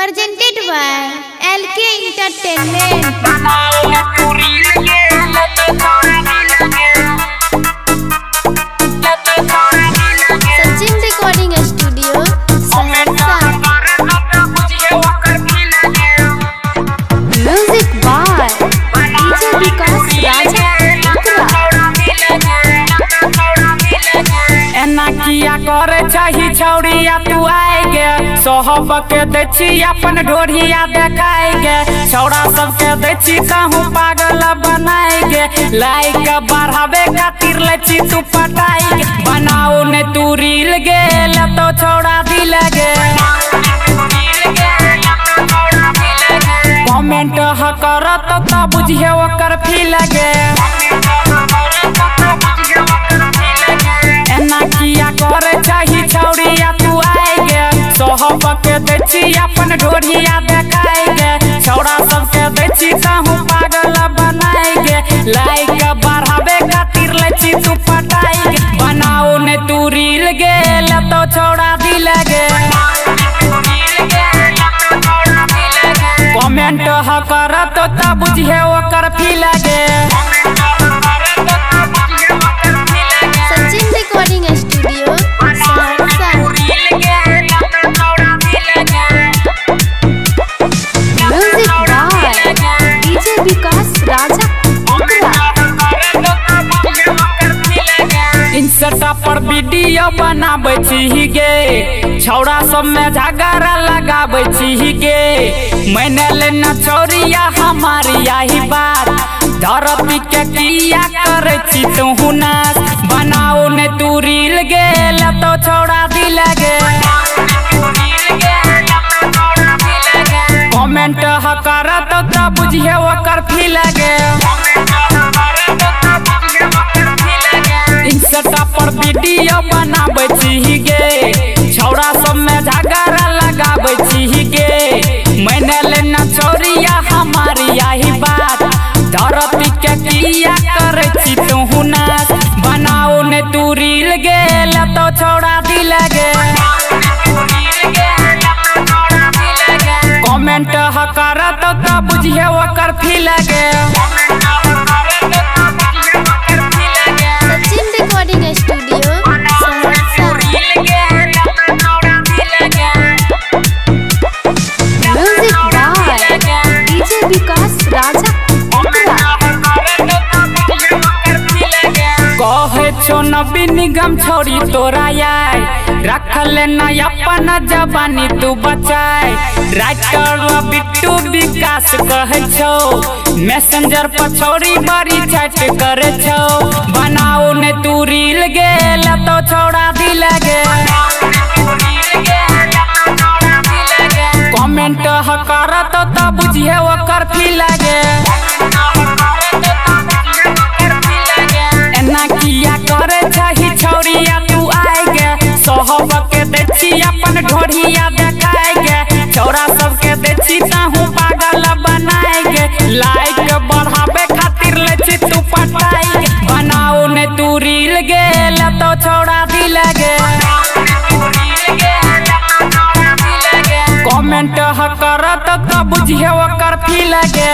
Presented by LK Entertainment. Sachin Recording Studio, Saharsa. Music by DJ Vikas Raja. एना किया करे चाही छौड़िया तू आए गे, सोहब के दै छी अपन ढोढ़िया देखाए गे, छौड़ा सबके दै छी कहूँ पागल बनाए गे, लाइक बढ़ावे खातिर लै छी तू पटाए गे, बनाओ ने तू रील गे लतो छौड़ा दिल गे, कमेंट ह करत त बुझिए ओकर फील गे, एना किया करे चाही छौड़िया तू आए गे, सोहब के दै छी अपन ढोढ़िया देखाए गे, छौड़ा सबके दै छी कहूँ पागल बनाए गे, लाइक बढ़ावे खातिर लै छी तू पटाए गे, बनाओ ने तू रील गे लतो छौड़ा दिल गे, कमेंट ह करत त बुझिए ओकर फील गे। Sachin Recording Studio, Saharsa. Music by DJ Vikas Raja. Insta per video बनाबै छी गे, छौड़ा सब में झगड़ा लगाबै छी गे, मैंने लेना छौड़िया हमारी यही बात, धरती के किया करे छी तू नाच, बनाओ ने तू रील गे लतो छौड़ा दिल गे, कमेंट ह करत त बुझिए ओकर फील गे, इंस्टा पर वीडियो बनाबै छी गे, छौड़ा सब में झगड़ा लगाबै छी गे, मैंने लेना छौड़िया हमारी यही बात, धरती के किया करे छी तू नाच, बनाओ ने तू रील गे लतो छौड़ा दिल गे, कमेंट ह करत त बुझिए ओकर फील गे। Sachin Recording Studio, Saharsa. Music by DJ Vikas Raja. कहे छौ नवीन निगम छौड़ी तोरा आय, रखल न अपन जवानी तू बचाए, राइटर बिट्टू विकास कहे छौ, मैसेंजर पर छौड़ी बड़ी चैट करे छौ, बनाओ ने तू रील गे लतो छौड़ा दिल गे, कमेंट ह करत त बुझिए ओकर फील गे, एना किया करे चाही छौड़िया तू आए गे, सोहब के दै छी अपन ढोढ़िया देखाए गे, छौड़ा सबके दै छी ताहू पागल बनाए गे, लाइक बढ़ावे खातिर लै छी तू पटाए गे, बनाओ ने तू रील गे लतो छौड़ा दिल गे, कमेंट ह करत त बुझिए ओकर फील गे।